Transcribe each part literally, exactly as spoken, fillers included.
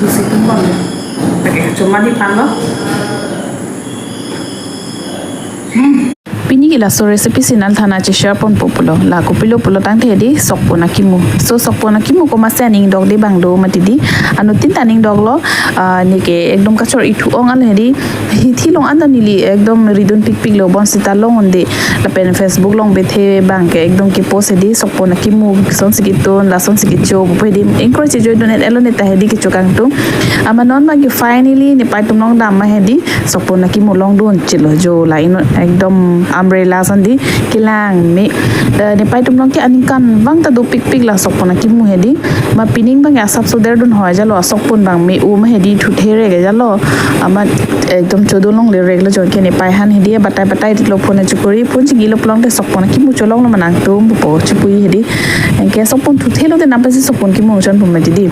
Situm pon. Oke, cuma di pan lo. Hmm. Pini ke laso recipe si nangli than an che-share ponpo pulo. La kopilo pulo tangte hedi sokpon akimu. So sokpon akimu komatsi aning dokde abang do mati di. Anuttin ta aning doklo, ah, ne ke ekdom kachor-i thu ong an hedi. Hithi along anta neli ekdom ridun pikpiklo, bonsita long un-e. Lapen Facebook along bethe abang ke ekdom ke-post hedi sokpon akimu, lasonsi ketun, lasonsi kecho pu hedi. Ingkroi chejoidun-et-elo ne ta hedi kecho kangtung. Amat non abang ke finally nepei atum along dam ma hedi sokpon akimu longdun chelo jo, la ino ekdom umbrella ason di kelang me. Eh, nepei atum along ke aningkanvang ta dopikpik la sokpon akimu hedi. Ma pining abang ke asapso derdun hoi jalo, asokpon abang me-o ma hedi, thuthe rek jalo. Amat ekdom chodun longle rek lo jo, anke nepei aphan hedi batai batai lo, phone chukuri, phone chingilo pulote sokpon akimu cholonglo ma nangtum pupo chupui hedi. Anke sokpon thuthe lote nangpasi sokpon kimu chonpo mati di.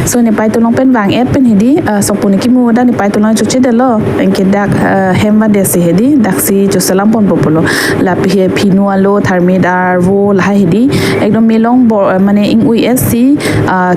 So nepei atum along pen vang-et pen hedi, ah, sokpon kimu dak nepei atum along chochedetlo. Anke dak, ah, hem vande si hedi, daksi choselam ponpo pulo. La phi-, phinu alo, tharmit arvo lahai hedi. Ekdom me long bor, ah, mane ing-ui-et si, ah,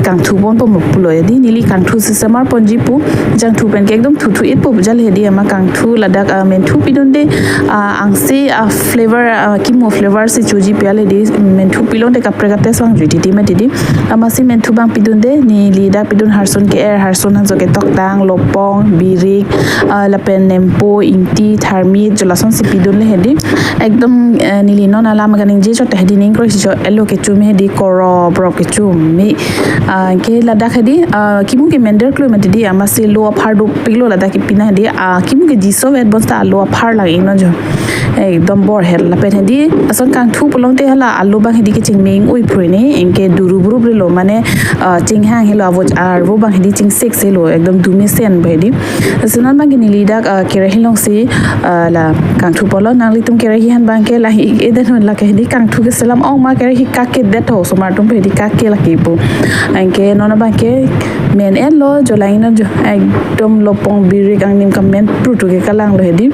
kangthu ponpo pulo hedi. Neli kangthu si semar ponji pu. Jangthu pen ke ekdom thuthu-et po jal hedi, amat kangthu ladak, ah, menthu pidunde, ah, angse, ah, flavor, ah, kimu flavor si choji pi al hedi, menthu pilonte kaprek a-taste vangjuiji di mati di. Amatsi menthu abang pidunde, neli dak pidun harsun ke-er, harsun hanso ketoktang, lopong, birik, ah, lapen nempo, ingti, tharmit, jo lasonsi pidunle hedi. Ekdom, eh, neli non alam kaningje chot hedi, ning kroi si cho elo kecho me hedi, korop rop kecho me. Ah, ke ladak hedi, ah, kimu ke mender klui mati di, amatsi alo aphar dopiklo ladak ke pina hedi, ah, kimu ke jiso vet bonsita alo aphar lang ino jo. Ekdom bor hel lapen hedi, ason kangthu pulote hala alo abang hedi kechingmeng ui phrui ne, anke duru buru lo mane, ah, chinghang helo, avo arvo abang hedi chingsek selo, ekdom dumesen abang hedi. Lasi non abang ke neli dak, ah, kerahi alongsi, ah, la kangthu ponlo, nanglitum kerahi aphan abang ke lahi edet non, la ke hedi kangthu keselam ong ma kerahi kake det ho, osomar atum hedi kake lake pu. Anke non abang ke men-etlo jo, la ino jo, ekdom lopong birik angnim kamen prutu ke kalanglo hedi.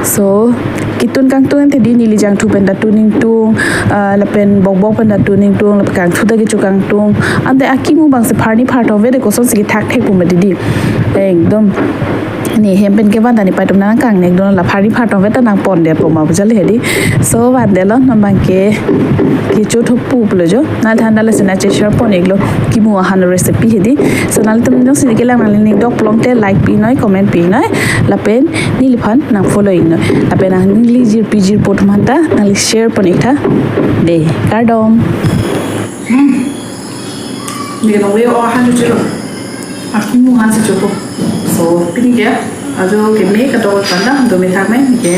So ketun kangtung ante di neli jangthu pen ta tun ingtung, ah, lapen bokbok pen ta tun ingtung, lapen kangthu ta kecho kangtung. Ante akimu abang si pharni pharthom ave de, kosonsi kethak thek pu mati di. Ekdom ne hem pen kevan ta nepei atum nangkang ne ekdom la pharni pharthom ave ta nangpondetpo ma pu jal hedi. So vandetlo, non abang ke kecho thupo pulo jo. Nangli than an lasi nang che-share pon-iklo kimu ahan recipe hedi. So nanglitum jongsi kelang, nangli ning dok pulote like pinoi, comment pinoi. Lapen neliphan nang-follow-iknoi. Lapen nangli jirpi jirpo atum aphan ta nangli share pon-ik tha. De, kardom. Hmm. Neli nang ve o ahan chochelo. Akimu ahan si chopo. So, pini ke, ajo keme kadokave aphan ta, do methak me ke.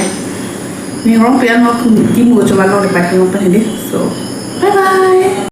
Ning rong pian mo kimu chovan lo de pa kimu pa hedi. So, bye bye.